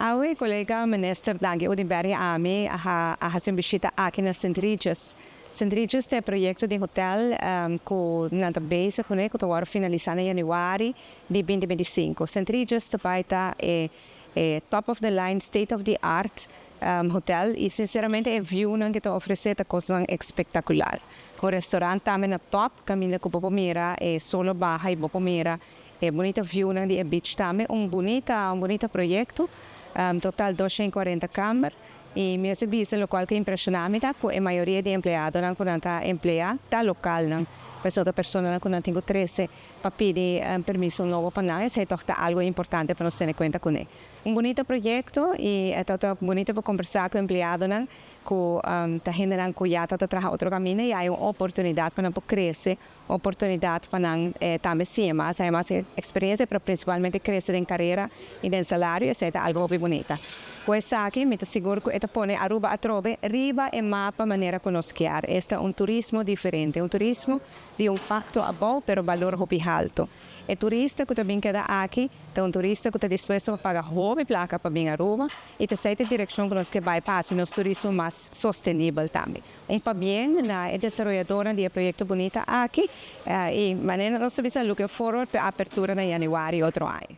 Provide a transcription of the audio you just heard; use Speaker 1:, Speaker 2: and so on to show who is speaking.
Speaker 1: Awe, colega Minister Dangui Oduber y ami a haci un bishita aki na St. Regis. St. Regis ta e proyecto di hotel cu nan ta bezig cune, cu ta wordo finalisa na januari di 2025. St. Regis ta bay ta e top of the line, state of the art hotel y sinceramente e view nan cu ta ofrece ta cosnan espectacular. E restaurant tambe na top, caminda cu bo por mira e solo baha y bo por mira e bunita view nan di e beach tambe, un bunita proyecto, total 240 camber. Y mi a bisa, locual cu impresiona ta cu e mayoria di empleadonan cu nan ta emplea ta local nan. Pues otro personanan cu nan tin cu trece pa pidi un permiso nobo pa nan, esey ta algo importante pa nos tene cuenta cu ne. Un bunita proyecto y ta bunita pa combersa cu empleadonan cu ta generando cu ya ta traha otro caminda y tin un oportunidad pa nan crece, oportunidad pa nan tambe siña mas, hay mas experiencia, pero principalmente crece den carera y den salario, esey ta algo hopi bunita. Pues aki, mi ta sigur cu ta pone Aruba atrobe riba e mapa manera cu nos kier. Este ta un turismo diferente, un turismo di un impacto abou, pero balor hopi halto. E turista cu tambe keda aki, ta un turista cu ta dispuesto pa paga hopi placa pa bin Aruba y ta e direccion cu nos kier bay pa nos turismo mas sostenibel tambe. Un pabien na desaroyador di e proyecto bunita aki y manera nos ta looking forward pa apertura na januari otro aña.